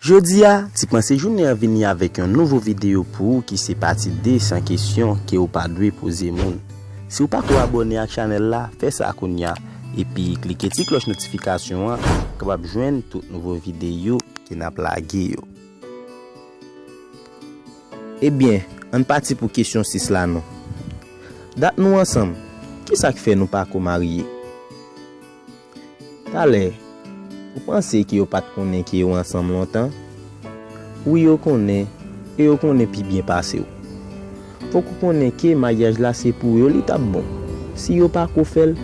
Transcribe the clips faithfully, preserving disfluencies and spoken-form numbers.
Jodi a, Ti Panse Jounen an vini avèk yon nouvo videyo pou ou ki se pati de san kesyon ke ou pa dwe poze moun. Si w pako abòne ak chanèl la, fè sa kounye a, epi klike ti klòch notifikasyon an pou w kapab jwenn tout nouvo videyo ke n ap lage yo. Ebyen, ann pati pou kesyon sis la non. Dat nou ansanm, kisa k fè nou pako marye? Talè, ou panse ke yo pa t konnen ke yo ansanm lontan? Wi, yo konnen, e yo konnen pi byen pase w. Fòk ou konnen ke maryaj la se pou yo li t ap bon. Si yo pako fè l,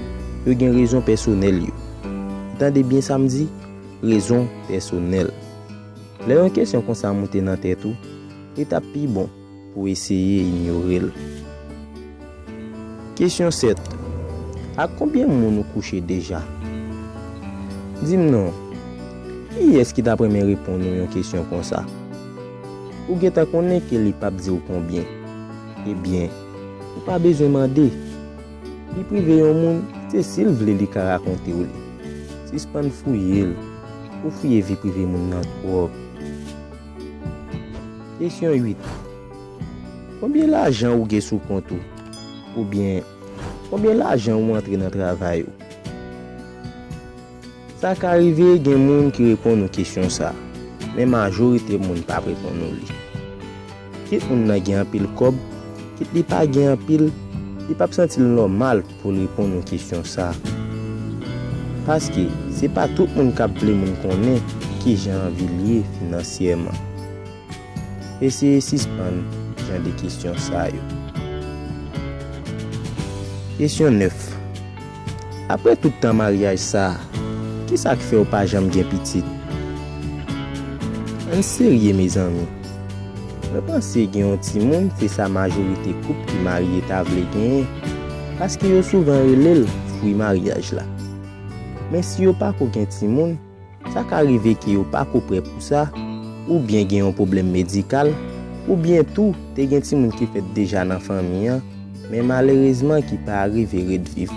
yo gen rezon pèsonèl yo. Ou tande byen sa m di? Rezon pèsonèl. Lè yon kesyon konsa moute nan tèt ou, li t ap pi bon pou w eseye inyore l. Kesyon sèt. Ak konbyen moun ou kouche deja? Di m non, kiyès ki t ap renmen reponn ou yon kesyon konsa? Ou gentan konnen ke li p ap di w konbyen. Ebyen, ou pa bezwen mande. Vi prive yon moun, se si l vle li ka rakonte w li. Sispann fouye l. Ou fouye vi prive moun nan twòp. Kesyon uit. Konbyen lajan ou gen sou kont ou? Oubyen, konbyen lajan ou antre nan travay ou? Sa ka rive gen moun ki reponn ou kesyon sa, men majorite moun p ap reponn ou li. Kit moun nan gen anpil kòb, kit li pa gen anpil, li p ap santi l nòmal pou l reponn ou kesyon sa. Paske se pa tout moun k ap vle moun konnen kijan vi l ye finansyèman. Eseye sispann jan de kesyon sa yo. Kesyon nèf. Apre tout tan maryaj sa a, kisa k fè w pa janm gen pitit? Ann serye, mezanmi. Mwen panse gen yon timoun, se sa majorite koup ki marye ta vle genyen, paske yo souvan rele l fwi maryaj la. Men si yo pako gen timoun, sa ka rive ke yo pako prè pou sa, oubyen gen yon pwoblèm medikal, oubyen tou te gen timoun ki fèt deja nan fanmi an, men malerezman ki pa rive ret viv.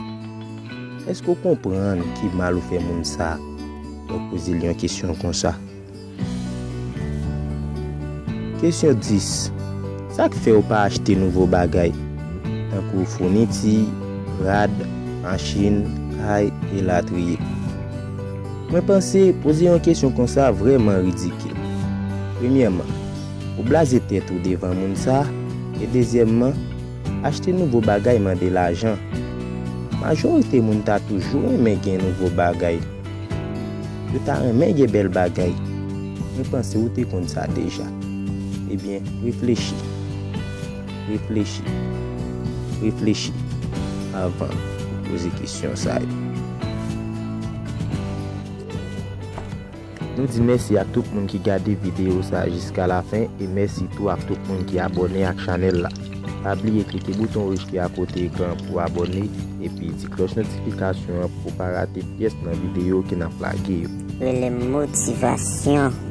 Èske w konprann ki mal ou fè moun sa a lè w poze l yon kesyon konsa? Kesyon dis. Sa k fè w pa achte nouvo bagay, tankou founiti, rad, machin, kay, elatriye? Mwen panse poze yon kesyon konsa vrèman ridikil. Premyèman, ou blaze tèt ou devan moun sa, e dezyèmman, achte nouvo bagay mande lajan. Majorite moun ta toujou renmen gen nouvo bagay. Yo ta renmen gen bèl bagay. Mwen panse ou te konn sa deja. Ebyen, reflechi. Reflechi. Reflechi avan ou poze kesyon sa yo. Nou di mèsi ak tout moun ki gade videyo sa a jiska lafen e mèsi tou ak tout moun ki abòne ak chanèl la. Pa bliye klike bouton wouj ki akote ekran an pou w abòne epi ti klòch notifikasyon an pou w pa rate pyès nan videyo ke n ap lage yo. Rele motivasyon.